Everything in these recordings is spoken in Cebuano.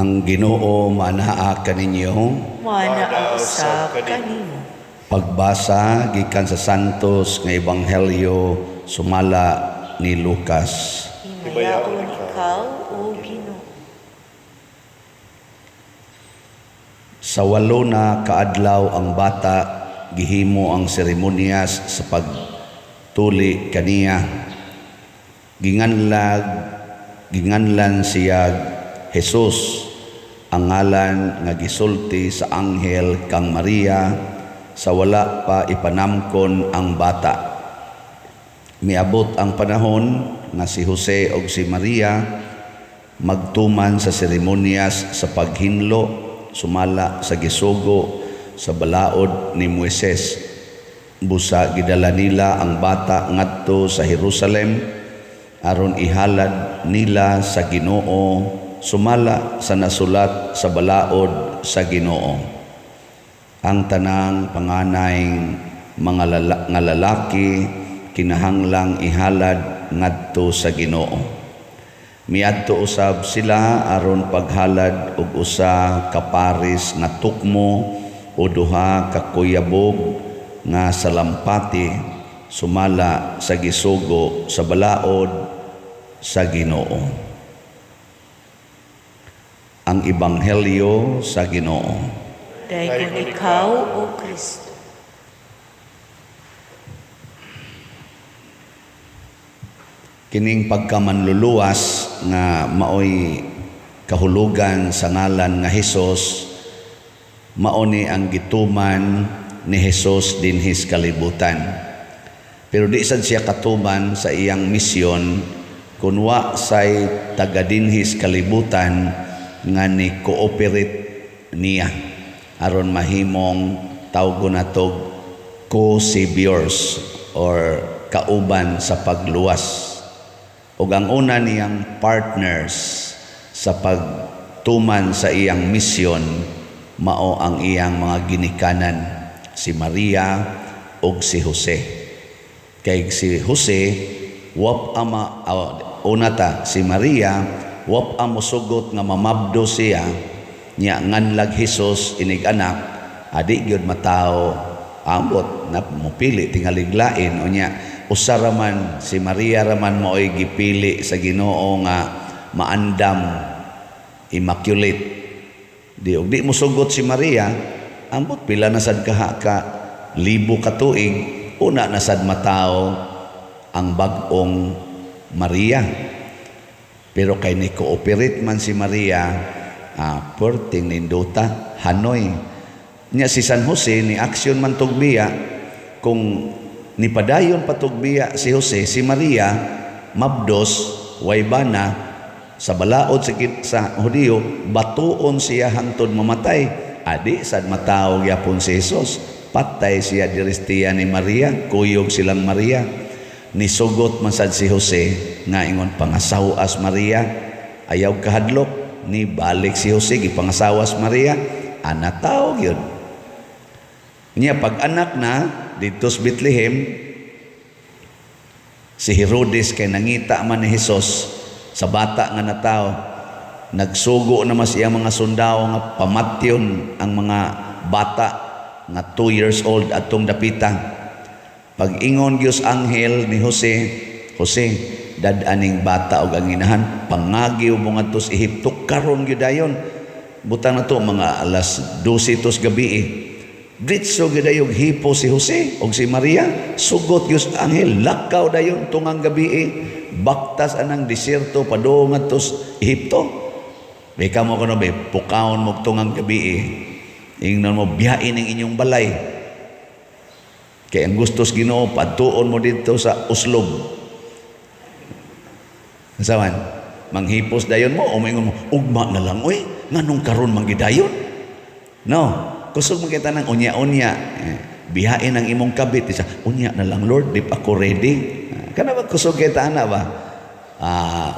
Ang Ginoo manaa kaninyo. Manaa usab kanimo. Pagbasa gikan sa Santos nga Ebanghelyo sumala ni Lucas. Himayaon ikaw, O Ginoo. Sa 8 na kaadlaw ang bata gihimo ang seremonyas sa pagtuli kaniya. Ginganlan siya Jesus, ang ngalan nga gisulti sa anghel kang Maria sa wala pa ipanamkon ang bata. Miabot ang panahon nga si Jose og si Maria magtuman sa seremonyas sa paghinlo sumala sa gisugo sa balaod ni Moises. Busa gidala nila ang bata ngadto sa Jerusalem aron ihalad nila sa Ginoo sumala sa nasulat sa balaod sa Ginoo. Ang tanang panganay mga nga lalaki kinahanglang ihalad ngadto sa Ginoo. Miadto usab sila aron paghalad og usa ka paris nga tukmo o duha ka kuyabog nga salampati sumala sa gisugo sa balaod sa Ginoo. Ang Ebanghelyo sa Ginoo. Daygon ikaw, O Kristo. Kining pagkamanluluwas nga maoy kahulugan sa ngalan nga Hesus, mao ni ang gituman ni Hesus dinhis kalibutan. Pero di sad siya katuman sa iyang misyon kun wa say taga dinhis kalibutan nga ni cooperate niya aron mahimong tawgon natog co-saviors or kauban sa pagluwas. Ug ang una niyang partners sa pagtuman sa iyang misyon mao ang iyang mga ginikanan, si Maria ug si Jose. Kay si Jose wap ama, una ta si Maria wap amo sugot nga mamabdo siya nya nganlag Hesus inig anak, adi gyud matawo, ambot na mopili tingalig lain. Unya usa ra man si Maria ra man maoy gipili sa Ginoo nga maandam, immaculate. Di og di mosugot si Maria, ambot pila na sad kaha ka libo ka tuig, una na sad matawo ang bag-ong Maria. Pero kay ni cooperate man si Maria, perting nindota Hanoi. Nya si San Jose ni aksyon man tugbiya. Kung nipadayon patugbiya si Jose, si Maria mabdos, way bana, sa balaod sa Hudiyo batuon siya hangtod mamatay. Adi sad matawo gyapon si Jesus, patay siya diristiya ni Maria, kuyog silang Maria. Nisugot man sad si Jose nga ingon pangasawas Maria, ayaw kahadlok. Ni balik si Jose, gipangasawas Maria, anataw gyud niya. Pag anak na didto sa Bethlehem, si Herodes kay nangita man ni Hesus sa bata nga natawo, nagsugo na mas iyang mga sundao nga pamatyon ang mga bata nga 2 years old atong dapita. Pag ingon Dios anghel ni Jose, "Jose, dad-aning bata og ang inahan, pangagiw mo ngadto sa Ehipto karon gyud dayon." Butang na to mga alas 12 tos gabi eh. Diretso gyud dayon hipo si Jose og si Maria, sugot Dios anghel, lakaw dayon tungang gabi eh. Baktas anang disyerto padung ngadto sa Ehipto. Beka mo kuno be, pukawon mo tungang gabi eh. Ingnon mo biyain ang inyong balay. Kay ang gustos Ginoo padtuon mo didto sa Oslob. Sawan, manghipos dayon mo o maingon mo, ugma na lang oy, nganong karon manggidayon? No, kusog man kita ng unya-unya. Bihain ang imong kabit isa, unya na lang Lord, di pa ko ready. Kana ba kusog kita ana ba?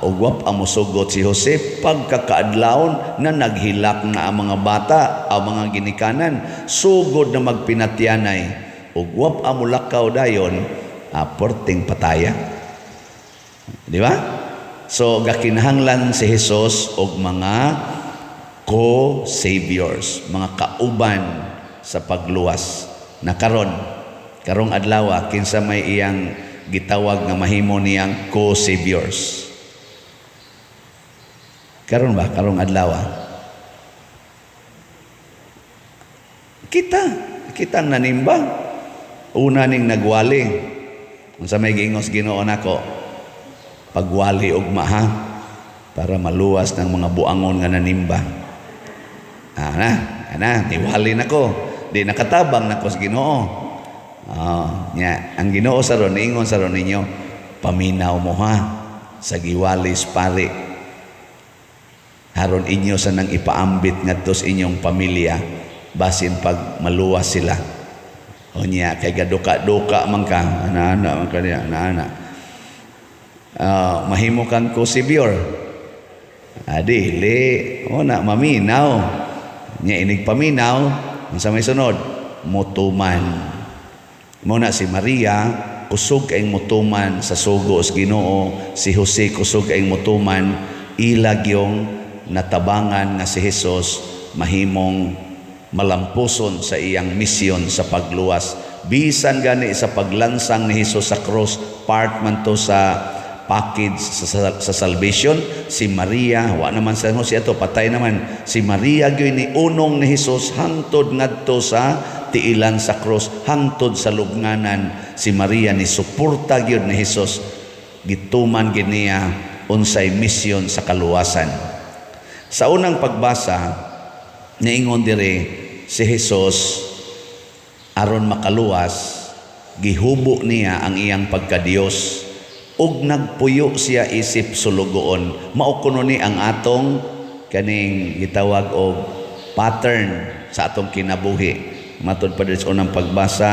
Ugwap ang musugot si Jose pagkakaadlawon na naghilak na ang mga bata, ang mga ginikanan, sugod na magpinatyanay. Ugwap ang mulakaw dayon, porting pataya. Di ba? So gakinahanglan si Jesus og mga Co-saviors, mga kauban sa pagluwas. Na karon, karong adlaw, kinsa may iyang gitawag nga mahimo niyang co-saviors? Karon ba? Karong adlaw? Kita, kitang nanimba. Una ning nagwali. Unsa may giingos Ginoo nako? Pagwali og maha para maluwas ng mga buangon nga nanimba. Ana, ana, niwali nako. Di nakatabang nako sa Ginoo. Nya, ang Ginoo sa ron, niingon sa ron ninyo, paminaw mo ha sa giwalis pari. Haron inyo sa nang ipaambit ngadto sa inyong pamilya basin pag maluwas sila. O niya, kay gaduka-duka man ka, ana-ana man ka niya, ana-ana. Mahimo kang co-savior. Dili, o na, maminaw. Nya, inig paminaw, unsa may sunod? Mutuman. Mo na si Maria, kusog kayong mutuman sa sugo sa Ginoo, si Jose kusog kayong mutuman, ilag yung natabangan nga si Jesus mahimong malampuson sa iyang misyon sa pagluwas. Bisan gani sa paglansang ni Jesus sa cross, part man to sa package sa salvation. Si Maria, wa naman sa Jose ato, patay naman. Si Maria gyud ni unong ni Jesus hangtod ngadto sa tiilan sa cross, hangtod sa lubnganan. Si Maria ni suporta gyud ni Jesus. Gituman gyud niya unsay misyon sa kaluwasan. Sa unang pagbasa, niingon diri si Jesus aron makaluwas, gihubo niya ang iyang pagkadiyos ug nagpuyo siya isip sulugoon. Mao kuno ni ang atong kaning gitawag og pattern sa atong kinabuhi. Matod pa diri sa unang pagbasa,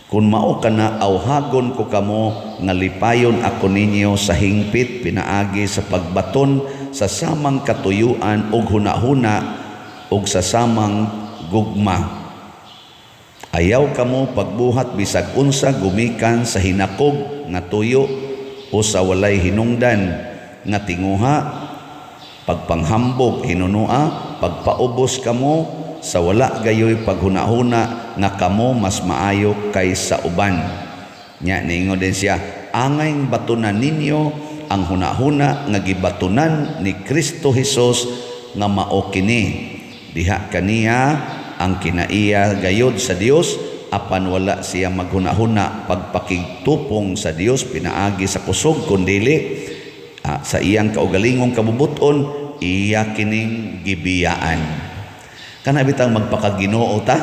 kung mao ka na, awhagon ko kamo nga lipayon ako ninyo sa hingpit pinaagi sa pagbaton sa samang katuyuan og hunahuna og sa samang gugma. Ayaw kamo pagbuhat bisag unsa gumikan sa hinakog nga tuyo o sa walay hinungdan nga tinguha, pagpanghambog hinunua, pagpaubos kamo sa wala gayoy paghunahuna nga kamo mas maayo kaysa uban. Nya niingon din siya, angay batunan ninyo ang hunahuna nga gibatunan ni Kristo Hesus nga mao kini. Diha kaniya ang kinaiya gayod sa Dios, apan wala siya maghunahuna pagpakigtupong sa Dios pinaagi sa kusog, kundili sa iyang kaugalingong kabubuton iya kining gibiyaan. Kana bitang magpakaginoo ta?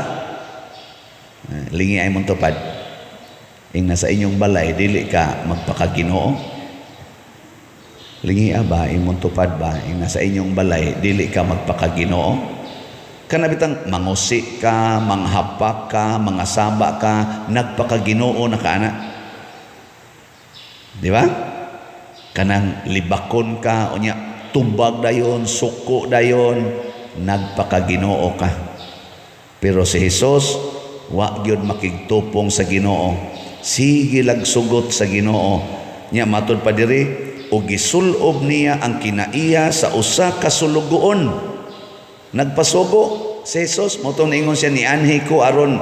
Lingi ay mong tupad. Ing nasa inyong balay, dili ka magpakaginoo. Lingi ba, imong tupad ba? Ing nasa inyong balay, dili ka magpakaginoo. Kana bitang mangusi ka, manghapak ka, mangasaba ka, nagpakaginoo na ka ana. Di ba? Kanang libakon ka, unya tubag dayon, suko dayon, nagpakaginoo ka. Pero si Jesus wa gyud makigtupong sa Ginoo. Sige lag sugot sa Ginoo. Nya matud pa diri, og gisulob niya ang kinaiya sa usa ka sulugoon. Nagpasugo si Jesus, mao tong niingon siya, nianhi ko aron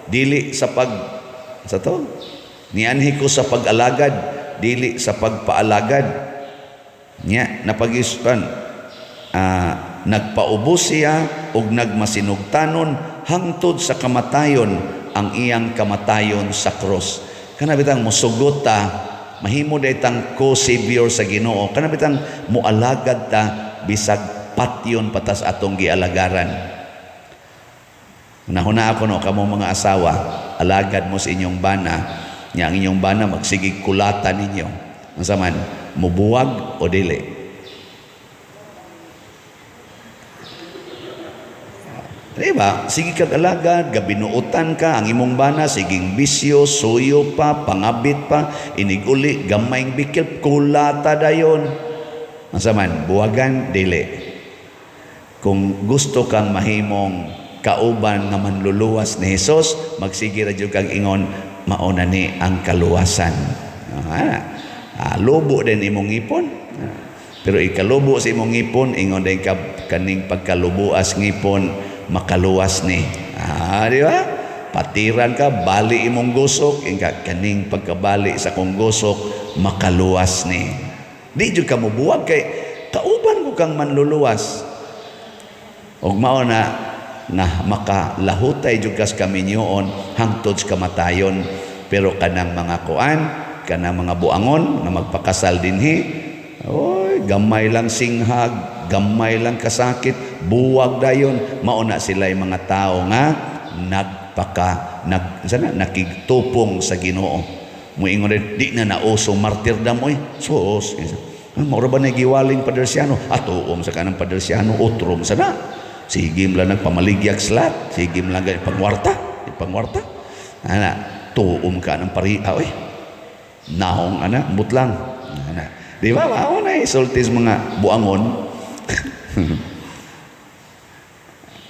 dili sa pag sa to? Nianhi ko sa pag-alagad, dili sa pagpaalagad. Nya napag-ispan, nagpaubos siya og nagmasinugtanon hangtod sa kamatayon, ang iyang kamatayon sa cross. Kana bitang mosugot ta, mahimo day tang co-savior sa Ginoo. Kana bitang moalagad ta bisag patyon patas atong gialagaran. Nahuna ako no, kamo mga asawa, alagad mo sa inyong bana, nya ang inyong bana magsigig kulata ninyo. Unsa man, mubuwag o dili? Diba? Sige kag alagad, gabinuotan ka, ang imong bana, siging bisyo, suyo pa, pangabit pa, iniguli, gamayng bikil, kulata dayon. Unsa man, buwagan, dili. Kung gusto kang mahimong kauban nga manluluwas ni Hesus, magsige ra jud kag ingon, mao na ni ang kaluwasan. Ah, lubo din imong ngipon. Ah, pero ikalubo sa imong ngipon, ingon din ka, "Kaning pagkalubuas ngipon, makaluwas ni." Ah, di ba? Patiran ka, bali imong gusok, ingka, "Kaning pagkabali sa kong gusok, makaluwas ni." Di jud ka mobuwag kay kauban ko kang manluluwas. Og mao na nga makalahutay jud kas kaminyoon hangtod sa kamatayon. Pero kanang mga kuan, kanang mga buangon nga magpakasal dinhi, oy, gamay lang singhag, gamay lang kasakit, buwag dayon. Mao na sila mga tao nga nagpaka nag sana nakigtupong sa Ginoo. Moingon rin, "Di na nauso martyrdom oy." Sus, ah, mao ba na giwaling Padersiano? Atuom sa kanang Padersiano, utrom sa na. Sige lang nagpamaligyag slat, sige lang pangwarta, pangwarta. Ana, tuom ka ng pariha oy. Naong ana, butlang. Ana. Di ba? Mao na isultis mga buangon.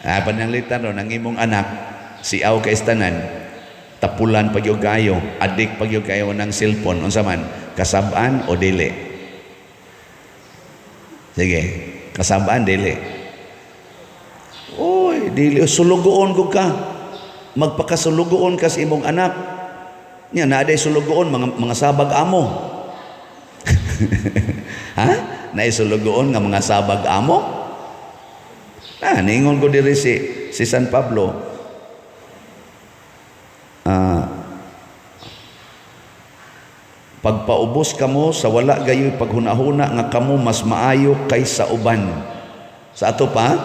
Ah, pananglitan ron ang imong anak siaw kay tanan, tapulan pag kayo, adik pag kayo ng cellphone, unsa man, kasab-an o dili? Sige, kasab-an, dili? Oy, dili sulugoon ko ka. Magpakasulugoon ka sa imong anak. Nya naa day sulugoon mga sabag amo. Ha? Naay sulugoon nga mga sabag amo? Ah, niingon ko diri si San Pablo. Ah, pagpaubos kamo sa wala gayoy paghunahuna nga kamo mas maayo kaysa uban. Sa ato pa,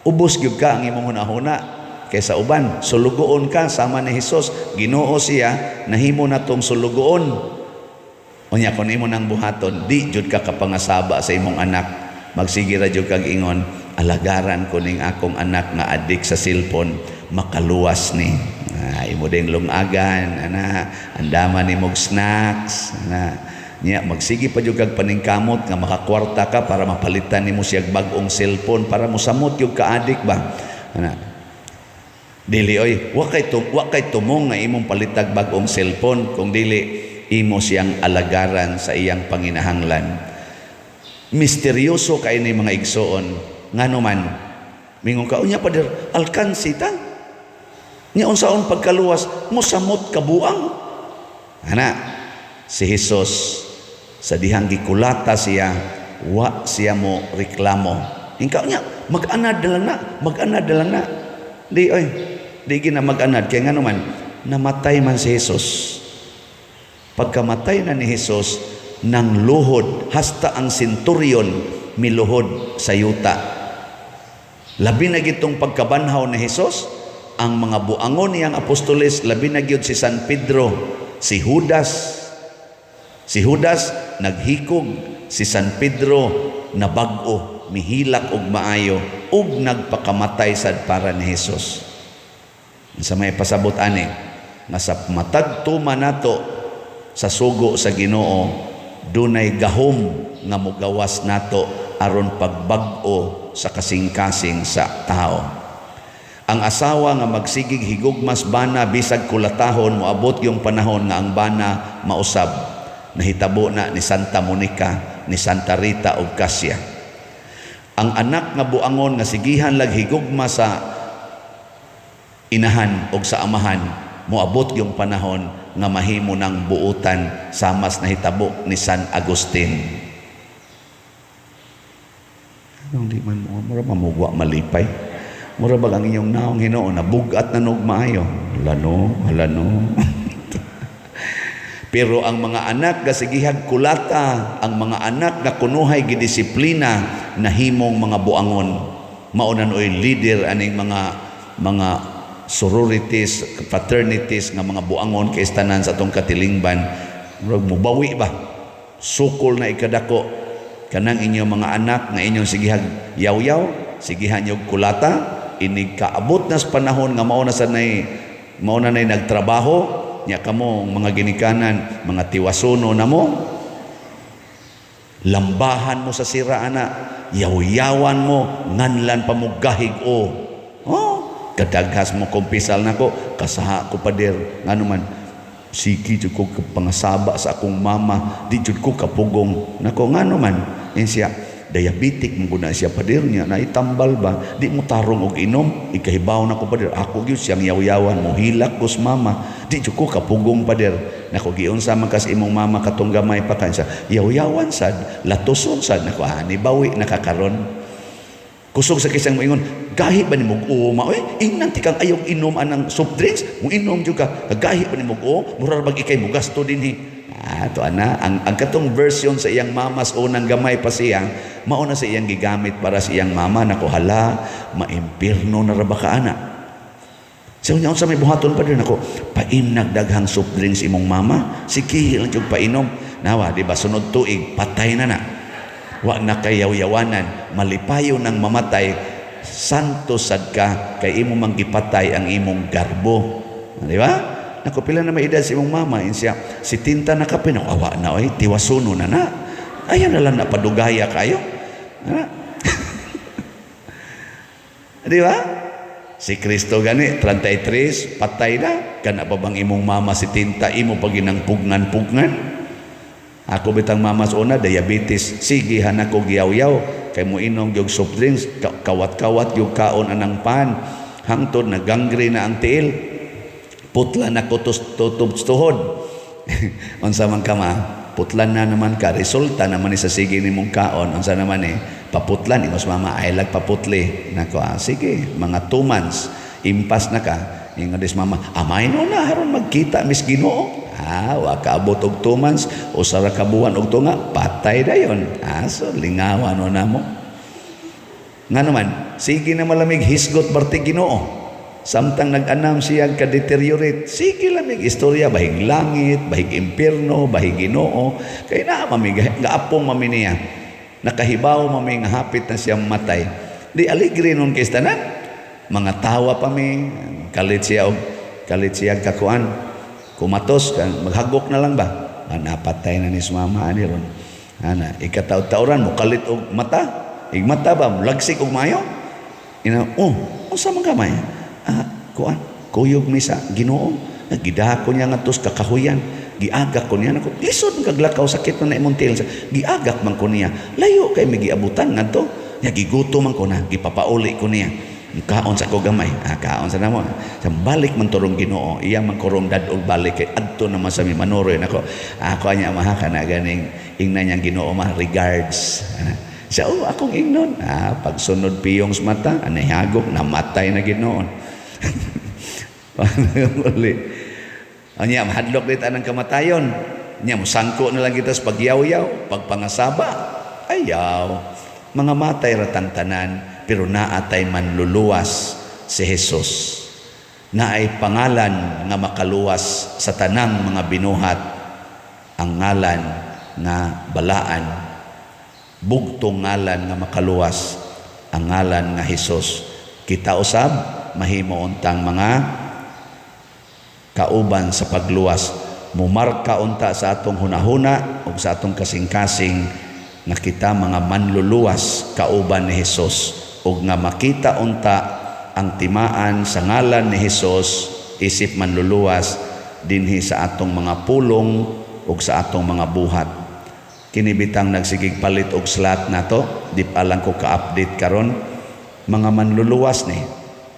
ubos gyud ka ang imong hunahuna kaysa uban. Sulugoon ka sama ni Hesus, Ginoo siya, nahimo natong sulugoon. Unya kon imo nang buhaton, di jud ka kapangasaba sa imong anak. Magsige ra jud kag ingon, "Alagaran ko ning akong anak nga adik sa cellphone, makaluwas ni." Ah, imo ding lungagan, ana, andaman nimo snacks, ana. Nya magsige pa jud kag paningkamot nga makakwarta ka para mapalitan nimo siya bag-ong cellphone para mosamot jud ka adik ba. Ana. Dili oy, wa kay tumong nga imong palitag bag-ong cellphone kung dili imo siyang alagaran sa iyang panginahanglan. Misteryoso kay ni, mga igsoon. Ngano man? Mingon ka, "Unya, pader, alkansi ta. Nya unsaon pagkaluwas, mosamot kabuang?" Ana, si Jesus sa dihang gikulata siya, wa siya mo reklamo. Ingka niya, "Mag-anad na lang na, mag-anad na lang na." Di oy, di gina mag-anad kay ngano man, namatay man si Jesus. Pagkamatay na ni Jesus, nang luhod hasta ang centurion miluhod sa yuta. Labi na gitong pagkabanhaw ni Jesus, ang mga buangon niyang apostoles, labi na gyud si San Pedro, si Judas. Si Judas naghikog, si San Pedro nabag-o, mihilak og maayo ug nagpakamatay sad para ni Jesus. Sa may pasabot ani nga sa matag tuma nato sa sugo sa Ginoo, dunay gahom nga mogawas nato aron pagbag-o sa kasing-kasing sa tao. Ang asawa nga magsigig higugmas bana bisag kulatahon, moabot yung panahon nga ang bana mausab. Nahitabo na ni Santa Monica, ni Santa Rita ug Cassia. Ang anak nga buangon nga sigihan lag higugma sa inahan og sa amahan, moabot yung panahon nga mahimo ng buutan samas nahitabo ni San Agustin. Anong di man mo, mura mamugwa malipay. Mura bag ang inyong naong Hinuon, nabugat na nog maayo. Hala no, hala no. Pero ang mga anak nga sigihag kulata, ang mga anak nga kunuhay gidisiplina, nahimong mga buangon. Mao na oy leader aning mga sororities, fraternities nga mga buangon kay tanan sa atong katilingban. Murag mubawi ba? Sukol na ikadako kanang inyong mga anak nga inyong sigihag yaw-yaw, sigihan yung kulata, inig kaabot na sa panahon nga mao na nay nagtrabaho, nya kamo mga ginikanan, mga tiwasuno na mo, lambahan mo sa sira ana, yaw-yawan mo, nganlan pa mo gahig o. Oh, kadaghas mo kumpisal nako, "Kasaha ko, pader." Ngano man? Sige jud ko pangasaba sa akong mama, di jud ko kapugong. Nako, ngano man? Yan siya, diabetic man gud na siya, pader, niya naitambal ba, di mo tarong og inom. Ikahibaw na ko, pader, ako gyud siyang yaw-yawan mo, hilak ko sa mama, di jud ko kapugong, pader. Nako, giunsa man kas imong mama katong gamay pa kan? Siya, yaw-yawan sad, latuson sad. Nako, ani bawi nakakaron. Kusog sa kisang moingon, "Gahi ba nimo uma oy? Ingnan ti kang ayog inom anang soft drinks, mo inom jud ka. Gahi ba nimo o? Mura bag ikay mo gasto dinhi." Ah, to ana, ang katong version sa iyang mamas unang gamay pa siya, mao na sa iyang gigamit para sa iyang mama. Nako, hala, maimpirno na ra ba ka ana? So nya, unsa may buhaton pa din ako? Paimnag daghang soft drinks imong mama. Sige lang jud painom. Nawa, di ba, sunod tuig patay na na. Wa na kay yaw-yawanan, malipayo nang mamatay, santo sad ka kay imo mang gipatay ang imong garbo. Di ba? Nako, pila na may edad sa imong mama? Siya, 70 na kapin. Nako, awa na oy, tiwasuno na na. Ayaw na lang na padugaya kayo. Ana. Di ba? Si Kristo gani, 33, patay na. Kana pa bang imong mama 70, imo pa ginang pugnan-pugnan? Ako bitang mama sa una, diabetes. Sige, hanak ko giyaw-yaw. Kay mo inom yung soft drinks, kawat-kawat yung kaon anang pan. Hangtod na gangrene na ang tiil. Putla na ko tutob tuhod. Unsa man ka ma? Putlan na naman ka. Resulta naman ni sa sige nimong kaon. Unsa naman eh? Paputlan. Ingos mama, ay lag paputli. Nako, ah, sige, mga 2 months. Impas na ka. Ingon des mama, amay no na, haron magkita, mis Ginoo. Ah, wa kaabot og 2 months, 1 ra ka buwan og tunga, patay dayon. Ah, so lingawan no na mo. Nga naman, sige na malamig hisgot barti Ginoo. Samtang nag-anam siya ka-deteriorate, sige lamig istorya, bahig langit, bahig impierno, bahig Ginoo. Kay na mami, gaapong mami niya. Nakahibaw mami nga hapit na siyang matay. Di aligre nun kay tanan. Mga tawa pa mi, kalit siya og kalit siya kakuan. Kumatos, kan maghagok na lang ba? Ah, napatay na ni mama ani ron. Ana, ikataw-tawran mo kalit og mata. Ig mata ba lagsik og maayo? Ina, oh, unsa man kamay? Ah, kuan, kuyog mi sa Ginoo. Gidako niya ngadto sa kakahuyan. Giagak ko niya nako. Lisod man kaglakaw, sakit man na imong tiil. Giagak man ko niya. Layo kay may giabutan ngadto. Nya giguto man ko na, gipapauli ko niya. Kaon sa ko gamay. Ah, kaon sa namo. Sa balik man turong Ginoo, iya man korong dad-og balik kay adto naman sa mi manuroy nako. Ako anya maha kana ganing ingnan niyang Ginoo ma regards. Ah, siya, oh, akong ingnon. Ah, pagsunod piyong sa mata, anay hagok, namatay na Ginoon. Uli. Anya, mahadlok dito ang kamatayon. Nya, musangko na lang kita sa pagyaw-yaw, pagpangasaba. Ayaw. Mga matay ratang tanan, pero naatay manluluwas si Jesus. Naay pangalan nga makaluwas sa tanang mga binuhat, ang ngalan nga balaan, bugtong ngalan nga makaluwas, ang ngalan nga Hesus. Kita usab mahimo untang mga kauban sa pagluwas. Mumarka unta sa atong hunahuna ug sa atong kasing-kasing nga kita mga manluluwas kauban ni Hesus ug nga makita unta ang timaan sa ngalan ni Hesus isip manluluwas dinhi sa atong mga pulong ug sa atong mga buhat. Kini bitang nagsigig palit og slot nato, di pa lang ko ka-update karon. Mga manluluwas ni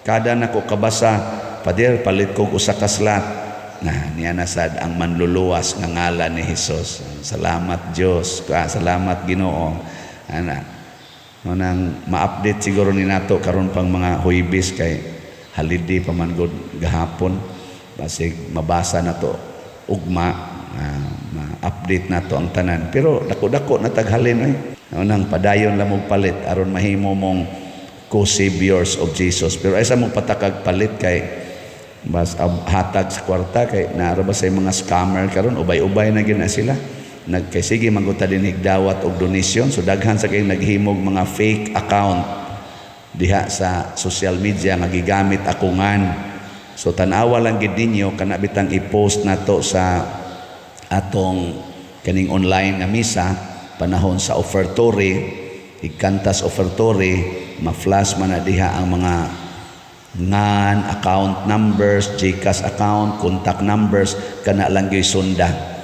kada nako kabasa, "Pader, palit kog usa ka slot." Na niya na sad ang manluluwas nga ngalan ni Hesus. Salamat Dios, ah, salamat Ginoo. Ana nang ma-update siguro ni nato karon pang mga Huwebes kay holiday pa man gud gahapon, basig mabasa na to ugma, ma-update nato ang tanan, pero dako-dako na taghalin oy. Nang padayon lang mo palit aron mahimo mong co-saviors of Jesus, pero ay sa mo patakag palit kay bas hatag sa kwarta kay naara ba sa mga scammer karon, ubay-ubay na gyud na sila nagkay sige manguta din higdawat og donation. So daghan sa kayong naghimog mga fake account diha sa social media nga gigamit akungan. So tan-awa lang gid ninyo kana bitang i-post nato sa atong kaning online nga misa panahon sa offertory, ikantas offertory, ma-flash man na diha ang mga Ngan, account numbers, GCash account, contact numbers, kana lang gyud sunda.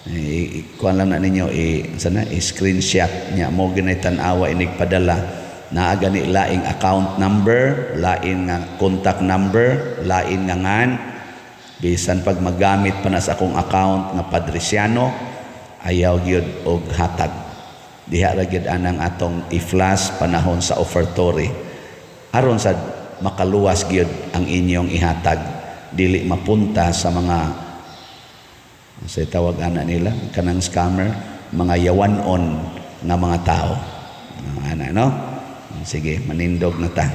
Eh, kuan lang na ninyo, i sana i-screenshot nya mo ginay tan-awa inig padala. Naa gani laing account number, lain nga contact number, lain nga ngan. Bisan pag magamit pa na sa akong account nga Padriciano, ayaw gyud og hatag. Diha ra gyud anang atong i-flash panahon sa offertory. Aron sa makaluwas gyud ang inyong ihatag, dili mapunta sa mga sa tawag ana nila kanang scammer, mga yawanon nga mga tao. Ana, no? Sige, manindog na ta.